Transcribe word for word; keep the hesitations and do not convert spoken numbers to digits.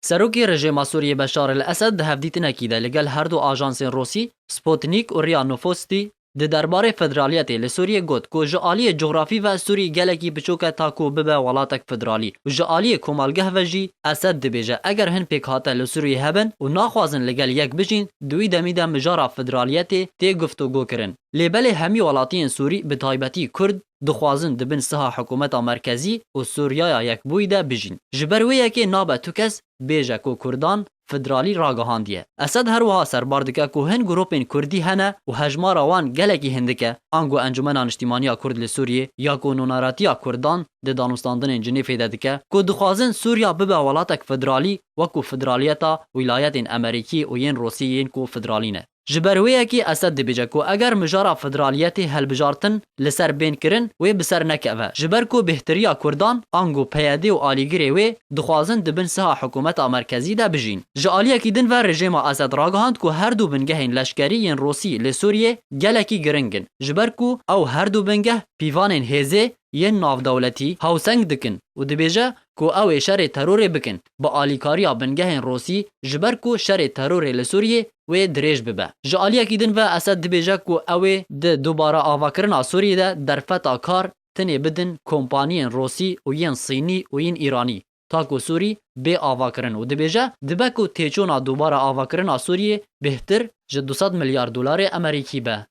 Serokê rejêma Sûriyê Beşar el Esed di hevdîtinekî de li gel her du ajansên Rûsî, Sputnik û ria Novosti, di derbarê federaliyetê li Sûriyê got ku ji aliyê cografî ve Sûrî gelekî biçûk e ta ku bibe welatek federalî û ji aliyê komelgeh ve jî Esed dibêje eger hin pêkhate li Sûriyê hebin û naxwazin li gel yek bijîn, di wî demî de mijara federaliyetê tê guftûgokirin. Lê belê hemî welatiyên Sûrî, bi taybetî Kurd, dixwazin di bin siha hikûmeta merkezî û Sûriyaya Yekbûyî de bijîn. Ji ber wê yekê nabe tu kes bêje ku Kurdan federalî ragihandiye. Esed her wiha serbar dike ku hin grûpên Kurdî hene û hejmara wan gelekî hindik e, ango Encûmena Niştîmaniya Kurd li Sûriyê ya ku nûneratiya Kurdan di danûstandinên Cinêfê de dike, ku dixwazin Sûriya bibe welatek federalî, wekû federaliyeta wîlayetên Emerîkî û yên Rûsî yên ku federalî ne. Ji ber wê yekê Esed dibêje ku eger mijara federaliyetê hilbijartin li ser bên kirin, wê bi ser nekeve. Ji ber ku bêhtiriya Kurdan, ango P Y D û alîgirê wê dixwazin di bin siha hikûmeta merkezî de bijîn. Ji aliyekî din ve rejêma Esed ragihand ku her du bingehên leşkerî yên Rûsî li Sûriyê gelekî giring in. Ji ber ku ew her du bingeh pîvanên hêzê yên navdewletî hawseng dikin û dibêje ku ew ê şerê terorê bikin, bi alîkariya bingehên Rûsî, ji ber ku şerê terorê li Sûriyê wê dirêj bibe. Ji aliyekî din ve Esed dibêje ku ew ê di dubare avakirina Sûriyê de derfeta kar tinê bidin kompaniyên Rûsî û yên Sînî û yên Îranî, ta ku Sûrî bê avakirin û dibêje, dibe ku têçûna dubare avakirina Sûriyê bêhtir ji du sed milyar dolarê Emerîkî be.